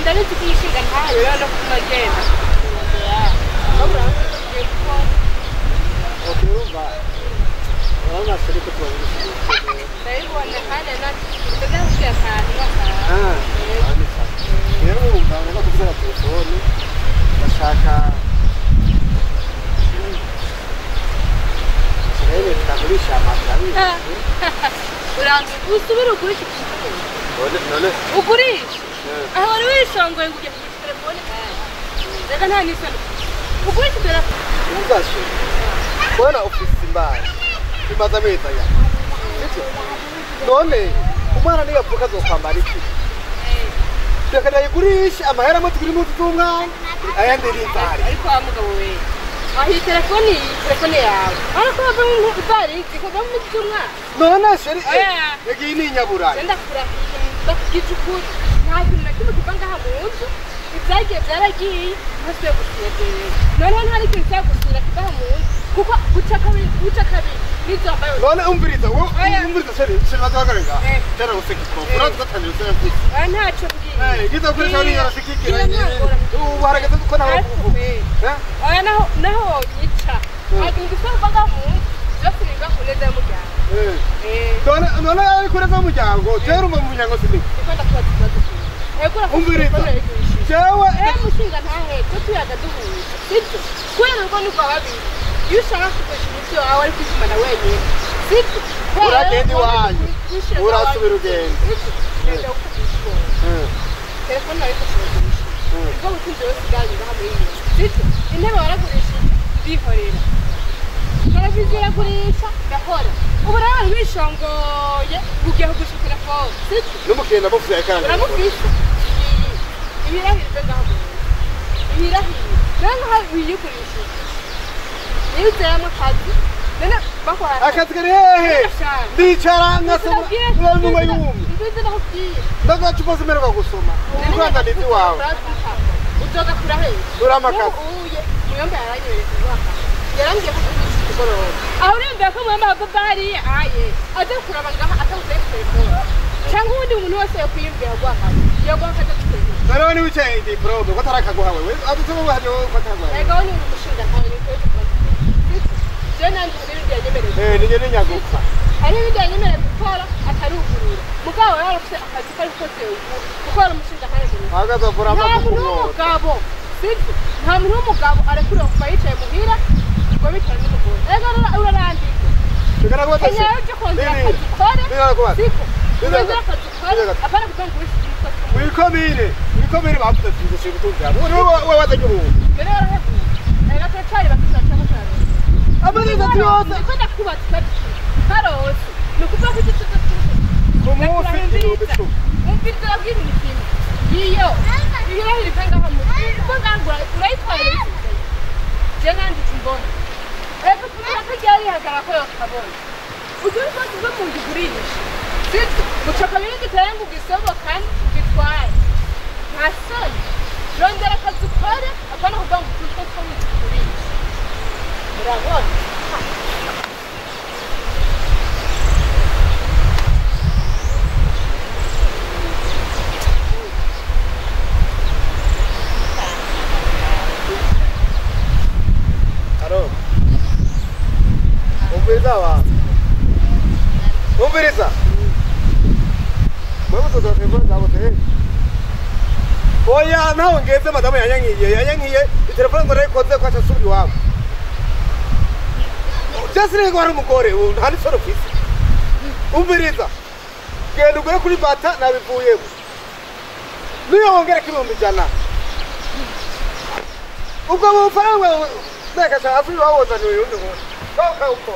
Ndabizi ko umushinga ntayo rero no kumagenda. Okay, urumva urabona chéri ko tubabona. Ndabibona kandi ndakubwira akantu. Ah, rero urumva urabona kuvuza na telefone ndashaka rero tutagurisha amata. Uranze usubire ugurishe telefone. None none ugurishe aho wari wishongoye ngo ugiye kugurisha telefone kandi reka nta n'isoni ugurishe telefone. Umva chéri, kubona ufise imbaye bimaze amezi aya sivyo? None umwana niyo avuka azokwambara iki? Reka ndayigurishe amahera amwe tugure impuzu z'umwana ayandi ni ivari. Ariko wa mugabo we aho iyi telefone, iyi telefone yawe urabona ko havamo ivarisi ikavamo impuzu z'umwana. None chéri Oya. Yagiye ni inyaburayi. Ndakurahiye, ndakubwije ukuri, nta kintu na kimwe kiva ngaha mu nzu. Ibyagiye byaragiye, ntasubiye gusura jewe. Noneho nta n'ikintu cyagusura kiva aha mu nzu kuko guca kabiri, guca kabiri n'izo wambaye. None umviriza wowe. Oya. Umviriza chéri, chéri bazahagarare ngaha. Eh. Tera guseka ikoko Eh. urazi ko atangira useka mfise. Oya, ntacyo mbwiye. Eh, ngize gukoresha Mbwira. niyo arasikikira. Mbwira, ntagorane. Ubu harageze kuko nawe Ariko kuvuga. we, Eh? oya, naho naho wonyica nta kintu gishobora kuva ngaha mu nzu, byose biva ku neza y'umuryango. Eh. Eh. None none ariko uretse umuryango jewe urumva mu muryango siniko. Niko ndakubaza ikibazo kimwe. Ego urakoze. Umviriza. Telefone yayigurishije. Jewe Eh, mushinga ntahe ko tuyaga duhuza sibyo? Kubera urugo ni rwa babiri, iyo ushaka kugurisha imiti wawe ari kwigumana wenyine sibyo? Uragenda iwanyu. Urasubira ugenda. Genda gukoresha. Eh. Telefone nawe ikugurisha. Ubwo butunzi wese bwanyu ngaha muri iyi nzu sibyo? Intebe waragurishije ndihorera, televiziyo iragurisha ndahora, ubu rero wari wishongoye ugiye kugurisha telefone sibyo? N'umukiriya ndamufise kandi. Uramufise iyi ibirahire byo ngaho mu nzu, ibirahire rero ngaho uyigurishije niyo uzayamo akazi none bakora Akazi kari hehe? Ndicara nkasoma iminwa yumye. Mbizi nakubwiye. Ndagacupa zimererwa gusoma urwandanizi iwawe. Uzoga kura hehe? Urama akazi. Uye muyomba yaranyeretse guhaka, yarambwiye ko kugurisha ikigoroba aho uriyumvira ko muyomba ava hariya aye aza kuraba ngaha ataguze telefone cyangwa uwundi muntu wese yokwiyumvira guhaka yoguhaka ataguze. Noneho niba wicaye diporome ko atarakaguha wewe adutse ngo hajye ko ataraguha. Erega wowe ni umushinga ntawe ni ukuri kubaza. Je nandi hari ibindi yanyemereye. Eh, nije ninyagupfa. Hari ibindi yanyemereye gukora atarugurura. Mugabo yari afite akazi kari kose ubu gukora umushinga ntawe mu rugo. Ahagaze avura Nta amazi muntu kumwota. w'umugabo sibyo? Nta muntu w'umugabo arekuriwe kuva yicaye muhira ngo bicarane n'umugore. Erega urarambirwa. Reka nakubaza. Kenya uje kongera akazi ukore. Nini nakubaza. Siko? Nini. Urongera akazi ukore. Nini. Apana kuvuga ngo urishe ikintu cyose. Mwikomine, mwikomine bavuze ati ngo ubutunzi hano. Uri wowe wazanye ubuntu. Mbere warahebuye. Erega turacari bato, turacari turarose. Amezi atatu yose. Niko ndakubaza ikibazo kimwe. Karose ni ukuvuga ko icyo cyose Ku munsi 10,000. Umviriza, urabwira ibintu kimwe, iyo ibirahiri iva ngaha mu iva ngaha ngo urayitwaye urayisigaye je nanditse imbona reka tumenya ko ryari rihagarara ko yokabona ugira ubwose bwo mu nzu ugurisha sibyo? Guca kabiri giteye ngo ugisobo kandi ugitwaye nta soni. Rondera akazi ukore, apana kuvuga ngo utwo two mu nzu ugurisha. Murabona. Aro. Umviriza abantu. Umviriza. Mwe muzoza telefone zabo te. Oya naho ngeze madamu yanyankiye, yanyankiye telefone ngo rayikoze ko acasubira iwabo. Just rego hari umugore ubu nta n'isoro ufise. Umviriza. Genda ugure kuri bata nabivuyemo. Niyo wongera 100,000. Ubwo bufaranga mbega hafi wawuzaniye uyundi muntu. Toka uko.